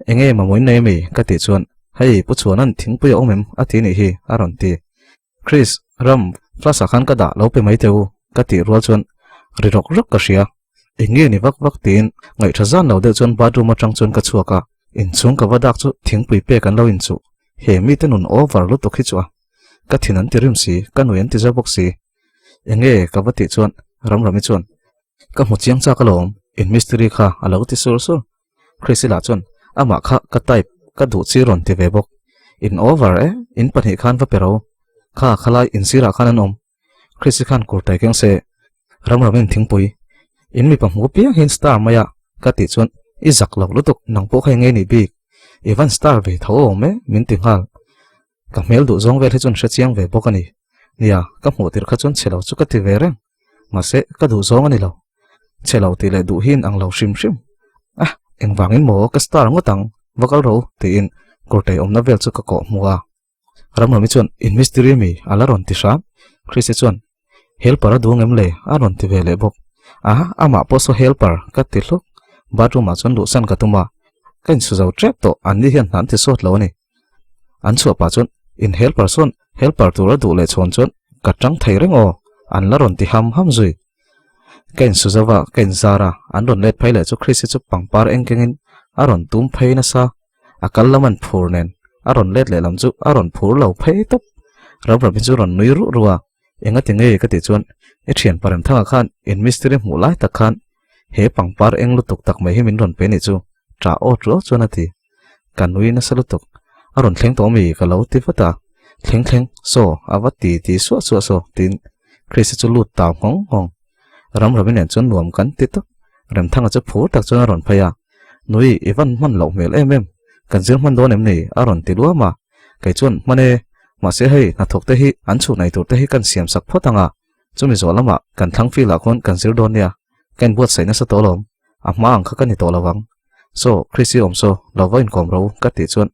Enge mamawh in nei ami? ka tih chuan, Hei, Pu Chhuana'n thingpui a awm em? a ti nih hi, a rawn ti. Chris, Ram, class ah khan ka dah lo pe mai teh u, ka tih rual chuan ri rawk rawk ka hria. Eng nge ni vak vak tiin ngaihṭha zan lo deuh chuan bathroom aṭang chuan ka chhuak a, inchhung ka va dak chu thingpui pek an lo inchuh. He mite nun over lutuk hi chu a. Ka thin an ti rim si, ka nui an ti zau bawk si. Eng nge ka va tih chuan Ramrami chuan, Ka hmu chiang chak alawm, in mistiri kha a lo ti sur sur. Chrissy lah chuan amah kha ka type ka duh chi rawn ti ve bawk. In over e, in pahnih khan va pe ro. Kha khalai in sirah khan an awm. Chrissy khan kur tai keng se. Ramramin thingpui. In mipa hmu piang hian star mai a ka tih chuan i zak lo lutuk nang pawh kha i ngei nih bik. I van star ve tho awm e min ti nghal. Ka hmel duh zawng vel hi chuan hre chiang ve bawk a ni. Nia, ka hmuh tirh kha chuan chhe lo chu ka ti ve reng. Mahse, ka duh zawng a ni lo. Chhe lo tih leh duh hi in ang lo hrim hrim. Ah, engvangin maw ka star ngawt ang, va kal ro, tiin kurtei awmna vel chu ka kawh hmu a. Ramrami chuan, In mistiri mi? a la rawn ti hram. Christy chuan, Helper a duang em le? a rawn ti ve leh bawk. A, amah pawh saw helper ka ti hluk. Bathroom ah chuan luhsan ka tum a, ka insu zo tep tawh, anni hian hna an ti sawt lo a ni. An chhuah pah chuan in helper sawn helper tura duh leh chhawn chuan ka tang thei reng aw, an la rawn ti ham ham zui. Ka insu zo va, ka inzar a, an rawn let phei leh chu Chrissy chu pangpar eng kengin a rawn tum phei nasa. A kal lam an phur nen a rawn let leh lam chu a rawn phur lo phei tawp. Ramrami chu rawn nui ruh ruh a, Engati nge ka tih chuan i thian Paremthanga khan in mistiri hmuh lai tak khan he pangpar eng lutuk tak mai hi min rawn pe nih chu ṭah aw ṭuau chuan a ti. Ka nui nasa lutuk. A rawn thleng tawh ami ka lo ti vat a. Thleng thleng, saw, a va ti ti suah suah saw, tiin Chrisa chu lut tau nghawng nghawng. Ramrami nen chuan nuam kan ti tak. Remthanga chu phur tak chuan a rawn phei a. Nui, i van hman loh hmel em em. Kan zir hman dawn em ni? A rawn ti luam a. Kei chuan, Hman e. Mahse hei, hnathawk te hi an chhuk nei tur te hi kan siam sak phawt ang a. Chumi zawh lamah kan thlang field ah khawn kan zir dawn nia. Ka inbuatsaih nasa tawh alawm. A hma ang kha ka ni tawh lo ang. Saw, Chrissy awm saw, lo va inkawm ro ka tih chuan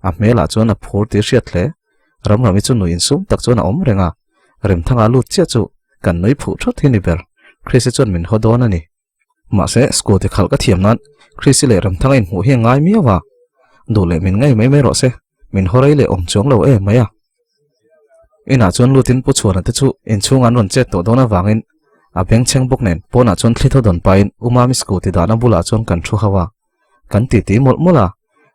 a hmelah chuan a phur tih hriat hle. Ramrami chu nui insum tak chuan a awm reng a. Remthanga lut chiah chu kan nui phuh thawt hi ni ber. Chrissy chuan min haw dawn a ni. Mahse, scooty khalh ka thiam nan Chrissy leh Remthanga inhmuh hi a ngai miau a. Duh leh min ngei mai mai rawh se, min haw rei leh awm chuang lo em mai a. Inah chuan lutin Pu Chhuana te chu inchhung an rawn chet tawh dawn avangin a bengchheng bawk nen pawnah chuan thli thaw dawn pahin U Mami scooty dahna bulah chuan kan thu hauh a. Kan titi mawlh mawlh a,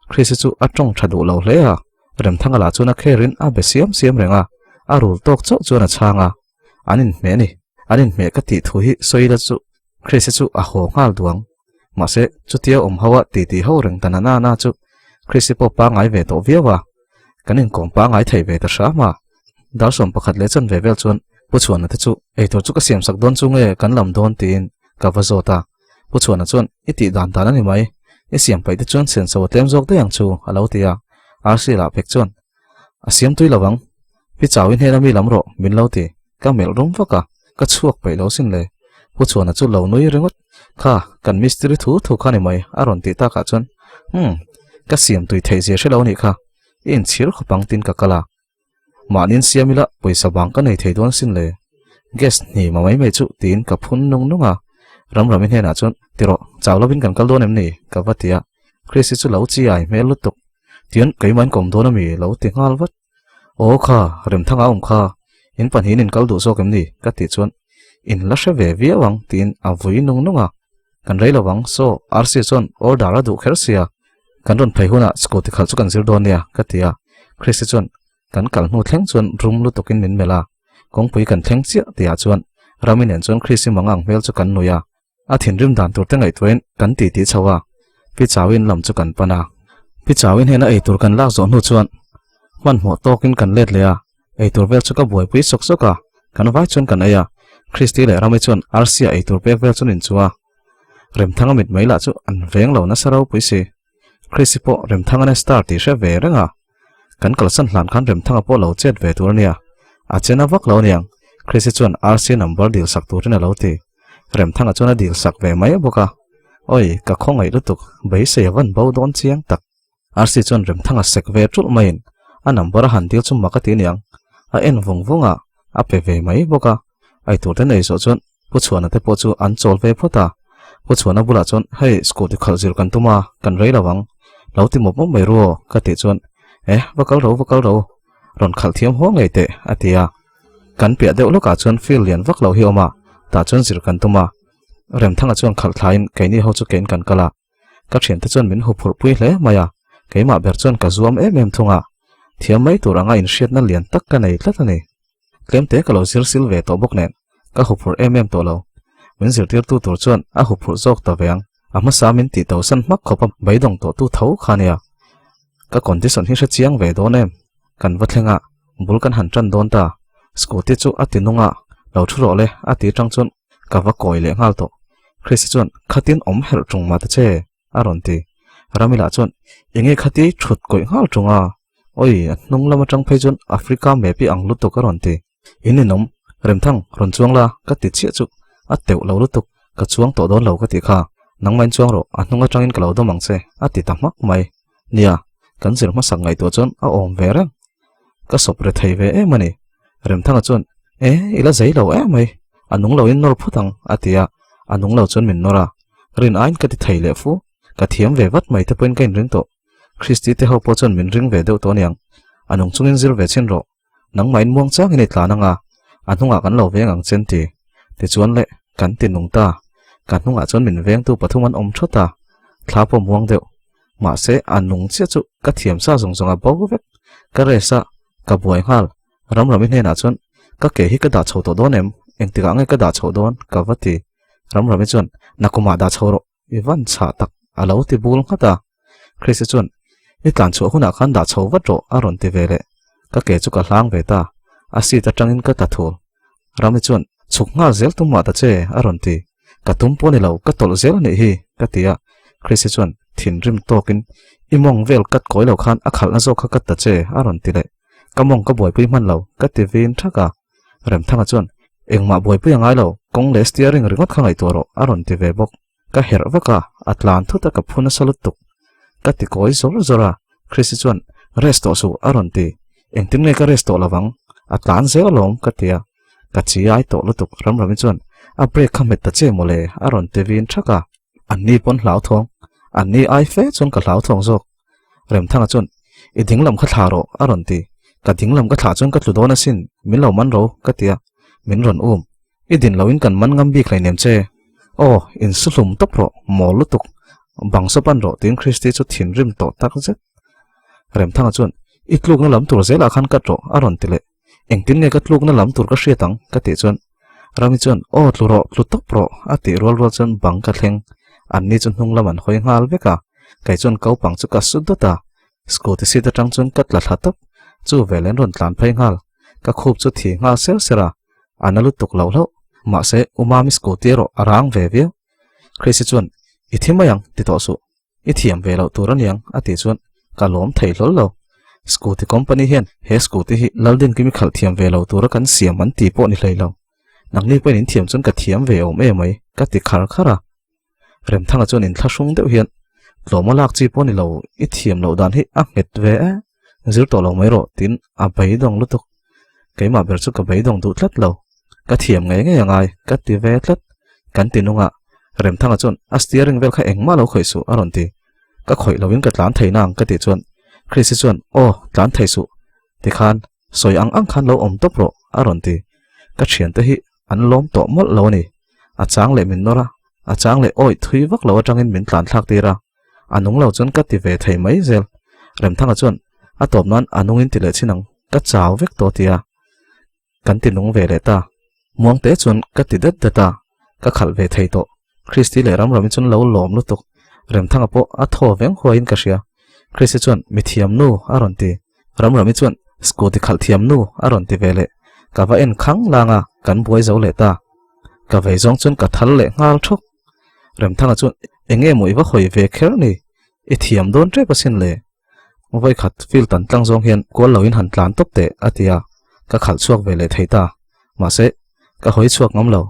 Chrissy chu a tawng tha duh lo hle a, Remthanga lah chuan a kherin a be siam siam reng a, a rul tawk chauh chuan a chhang a. An inhmeh a ni, an inhmeh ka tih thu hi sawi la chu Chrissy chu a haw nghal duang. Mahse, chutia awm ho a titi ho reng ta na na na chu Chrissy pawh pangngai ve tawh viau a. Kan inkawm pangngai thei ve ta hram a. Dar 11 leh chanve vel chuan Pu Chhuana te chu eitur chu ka siam sak dawn chu nge kan lam dawn tiin ka va zawt a. Pu Chhuana chuan i tih dan dan a ni mai, i siam paih te chuan senso a tlem zawk daih ang chu a lo ti a. Rc lah pek chuan a siam tui lo ang, Pi Chau i hnena mi lam rawh min lo ti, ka melh rum vak a, ka chhuak peih lo sin le. Pu Chhuana chu lo nui ringawt, Kha, kan mistiri thu thu kha ni mai a rawn tih takah chuan, Umm, ka siam tui theih zia hre lo nih kha, i inchhir khawp ang tin ka kal a. Mahniin siam ila pawisa bang ka nei thei dawn sin le. Gas hni ma mai mai chu tiin ka phun nung nung a. Ramrami hnenah chuan, Tirawh, chau lovin kan kal dawn em ni? ka va ti a. Chrissy chu lo chi ai hmel lutuk. Tian keimah in kawm dawn ami lo ti nghal vat. Aw kha, Remthanga awm kha, in pahnihin in kal duh zawk em ni? ka tih chuan, In la hre ve viau ang tiin a vui nung nung a. Kan rei lo ang, saw RC chuan order a duh kher sia, kan rawn phei hunah scooty khalh chu kan zir dawn nia ka ti a. Christy chuan kan kal hnu thleng chuan rum lutukin min melh a, kawngpui kan thleng chiah tihah chuan Rami nen chuan Chrissy mangang hmel chu kan nui a. A thinrim dan tur te ngaihtuahin kan titi chho a, Pi Chauin lam chu kan pan a. Pi Chauin hnena eitur kan lak zawh hnu chuan hmanhmawh tawkin kan let leh a, eitur vel chu ka buaipui sawk sawk a, kan vai chuan kan ei a, Christy leh Rami chuan arsia eitur pek vel chu nin chu a. Remthanga mit mai lah chu an veng lo nasa ropui si. Christy pawh Remthanga nen star tih hre ve reng a, kan kalsan hlan khan Remthanga pawh lo chet ve tur a nia, a chena vak lo aniang, Christy chuan arsia number dil sak turin a lo ti. Remthanga chuan a dil sak ve mai bawk a, Awi, ka khawngaih lutuk, beisei a van bo dawn chiang tak. Rc chuan Remthanga sek ve ṭulh maiin a number a han dil chu mak a ti aniang, a en vung vung a, a pe ve mai bawk a. Ai tur te nei zawh chuan Pu Chhuana te pawh chu an chawl ve phawt a. Pu Chhuana bulah chuan, Hei, scooty khalh zir kan tum a, kan rei lo ang. Lo ti mawp mawp mai ru aw, ka tih chuan, Eh, va kal ro, va kal ro. Rawn khalh thiam haw ngei teh, a ti a. Kan piah deuh lawkah chuan field lian vak lo hi a awm a, tah chuan zir kan tum a. Remthanga chuan khalh thlaiin keini ho chu kein kan kal a. Ka thiante chuan min huphurh pui hle mai a, keimah ber chuan ka zuam em em thung a. Thiam mai tur anga inhriatna lian tak ka nei tlat a ni. Tlemte ka lo zir sil ve tawh bawk nen, ka huphurh em em tawh lo. Min zirtirtu tur chuan a huphurh zawk ta ve ang. A hmasa min tih tosan hmak khawp a beidawng tawhtu tho kha nia. Ka condition hi hre chiang ve dawn em? Kan va thleng a, bul kan han tan dawn ta. Scooty chu a ti nung a, lo thu rawh le a ti tang chuan ka va kawi leh nghal tawh. Chrissy chuan, Khatin awm herh tung mah ta che, a rawn ti. Ramila chuan, Enge khati thut kawih nghal tung a? Awi, a hnung lam atang phei chuan Africa map i ang lutuk a rawn ti. In ninawm, Remthang, rawn chuang la, ka ti chiah chu a teuh lo lutuk, ka chuang tawh dawn lo ka tih kha, nangmahin chuang rawh, a hnung atangin ka lo dawm ang che, a ti ta hmak mai. Nia, kan zir hmasak ngaihtuah chuan a awm ve reng. Ka sawp re thei ve em a ni. Remthanga chuan, E, i la zei lo em mai, a nung loin nawr phut ang, a ti a. A nung lo chuan min nawr a, rin aiin ka ti thei leh fu. Ka thiam ve vat mai te pawhin ka inring tawh. Christy te ho pawh chuan min ring ve deuh tawh aniang. A nung chungin zir ve chhin rawh. Nangmahin muang changin i tlan anga, a hnungah kan lo veng ang che an ti. Tichuan le, kan ti nung ta. Ka hnungah chuan min vengtu pathum an awm thawt a, thla pawh muang deuh. Mahse, a nung chiah chu ka thiam sa zawng zawng a bo vek. Ka rest a, ka buai nghal. Ramrami hnenah chuan, Ka ke hi ka dah chho tawh dawn em? Engtikah nge ka dah chhoh dawn? ka va ti. Ramrami chuan, Nakumah dah chho rawh. I van chhah tak, a lo ti bul nghat a. Christy chuan, I tlan chhuah hunah khan dah chho vat rawh, a rawn ti ve leh. Ka ke chu ka hlang ve ta. A seat atangin ka tla thul. Rami chuan, Chhuk nghal zel tum mah ta che, a rawn ti. Ka tum pawh ni lo, ka tawlh zel a nih hi, ka ti a. Christy chuan thinrim tawkin, I mawng vel kat kawi lo khan a khalhna zawk kha kat ta che, a rawn ti leh. Ka mawng ka buaipui hman lo, ka ti vin thak a. Remthanga chuan, Engmah buaipui a ngai lo, kawng leh steering ringawt kha ngaihtuah rawh, a rawn ti ve bawk. Ka herh vak a, a tlan thut a ka phu nasa lutuk. Ka ti kawi zawr zawr a, Christy chuan, Rest tawh suh, a rawn ti. Engtin nge ka rest tawh lovang? A tlan zel alawm, ka ti a. Ka chi ai tawh lutuk, Ramrami chuan, A brake kha hmet ta che mawle, a rawn ti vin thak a. Anni pawn hlauthawng, anni ai fe chuan ka hlauthawng zawk. Remthanga chuan, I dinglam kha thlah rawh, a rawn ti. Ka dinglam ka thlah chuan ka tlu dawn asin, min lo man ro, ka ti a. Min rawn um. I din loin kan man ngam bik hleinem che. Aw, in su hlum tawp rawh, mawl lutuk. Bang saw pan rawh, tiin Christy chu thinrim tawh tak zet. Remthanga chuan, I tlukna lam tur zelah khan cut rawh, a rawn ti leh. Engtin nge ka tlukna lam tur ka hriat ang? ka tih chuan Rami chuan Aw tlu rawh, tlu tawp rawh a tih rual rual chuan bang ka thleng. Anni chu hnung lam an hawi nghal vek a, kei chuan kopang chu ka su dawt a, scooty seat atang chuan ka tla thla tawp. Chu veleh an rawn tlan phei nghal, ka khup chu thi nghal ser ser a, a na lutuk loh hlauh. Mahse, U Mami scooty erawh a rang ve viau. Chrissy chuan I thi mai ang ti tawh suh. I thiam ve loh tur aniang a tih chuan ka lawm thei hlawl lo. Scooty company hian he scooty hi Laldin kimi khalh thiam ve lo tura kan siam an ti pawh ni hlei lo. Nangni pawhin in thiam chuan ka thiam ve awm em mai ka ti khar khar a. Remthanga chuan inthlahrung deuh hian tlawma lak chi pawh ni lo i thiam loh dan hi a nghet ve e, zir tawh lo mai rawh tiin a beidawng lutuk. Keimah ber chu ka beidawng duh tlat lo. Ka thiam ngei ngei angai ka ti ve tlat. Kan ti nung a, Remthanga chuan a steering vel kha engmah lo khawih suh a rawn ti. Ka khawih loin ka tlan thei nang ka tih chuan Chrissy chuan aw tlan thei suh tikhan sawi ang ang khan lo awm tawp rawh a rawn ti. Ka thiante hi an lawm tawh mawlh lo a ni. A chang leh min nawr a, a chang leh awih thui vak lo atangin min tlan thlak tir a. A nung lo chuan ka ti ve thei mai zel. Remthanga chuan a tawp nan a nungin ti leh chin ang ka chau vek tawh a ti a. Kan ti nung ve leh ta. Muangte chuan ka ti det det a, ka khalh ve thei tawh. Christy leh Ramrami chuan lo lawm lutuk. Remthanga pawh a thaw veng huaiin ka hria. Christy chuan mi thiam nu a rawn ti. Ramrami chuan scooty khalh thiam nu a rawn ti ve leh. Ka va en khang lang a, kan buai zo leh ta. Ka vei zawng chuan ka thal leh nghal thawk. Remthanga chuan eng nge maw i va hawi ve kher ni? I thiam dawn tep asin le. Vawikhat field an tlang zawng hian kual loin han tlan tawp teh a ti a, ka khalh chhuak ve leh thei ta. Mahse, ka hawi chhuak ngam lo.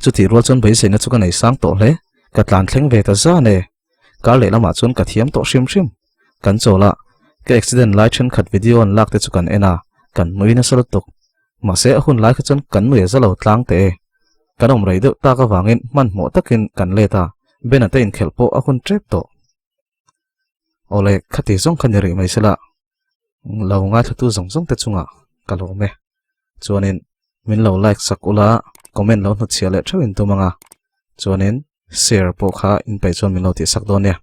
Chutih rual chuan beiseina chu ka nei sang tawh hle. Ka tlan thleng ve ta zan e. Kar lehlamah chuan ka thiam tawh hrim hrim. Kan chawl a, ka accident lai thenkhat video an lak te chu kan en a, kan nui nasa lutuk. Mahse, a hun lai kha chuan kan nui a za lo tlang teh e. Kan awm rei deuh tak avangin hmanhmawh takin kan let a, Ben-a te inkhelh pawh a hun tep tawh. Awle khati zawng kha ni rih mai sela lo ngaithlatu zawng zawng te chungah ka lawm e. Chuanin min lo like sak ula comment lo hnutchhiah leh theuhin tum anga chuanin share pawh kha in peih chuan min lo tih sak dawn nia.